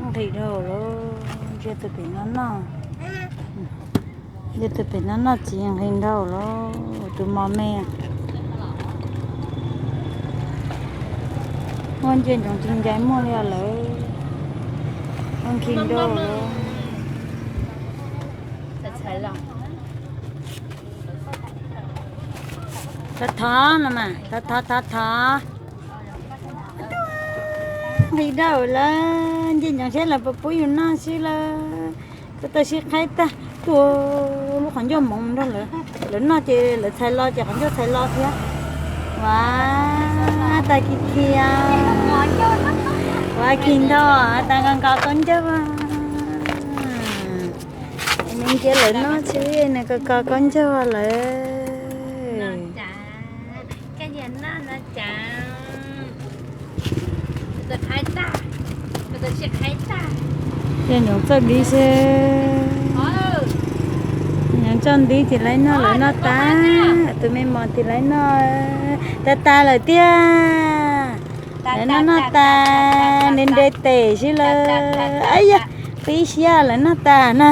Nqhis dhau lawm, ntsia tus pem no noj, ntsia tus pem no noj txiv nqhis dhau lawm, tus mos me. Muaj ntsia ntsoov tsis ncaim muaj li lawm, muaj nqhis dhau lawm. Thov thov no mas, thov thov thov thov. Nqhis dhau lawm, ntsia ntsoov saib lawv puas pub yus noj xwb lawm. Tau tau sib qhaib tag, tua lub qhov ncauj moov nrog lawv, lawv noj ces lawv txhais los ces qhov ncauj txhais los thiab. Ua, tas kiv thiab. Ua, kiv nrho, tas nkaus nkaus khaub ncaug. Nws ntsia lawv noj tsis, nws kos kos khaub ncaug lawm. Yog nyoov txoj ntiv xwb, nyoov txoj ntiv ces lawv noj, lawv noj tas, tus me mos ces lawv noj, tas tas lawm tiag. Lawv noj noj tas, nte nte tes xwb lawm. Yog pib siab lawv noj tas na.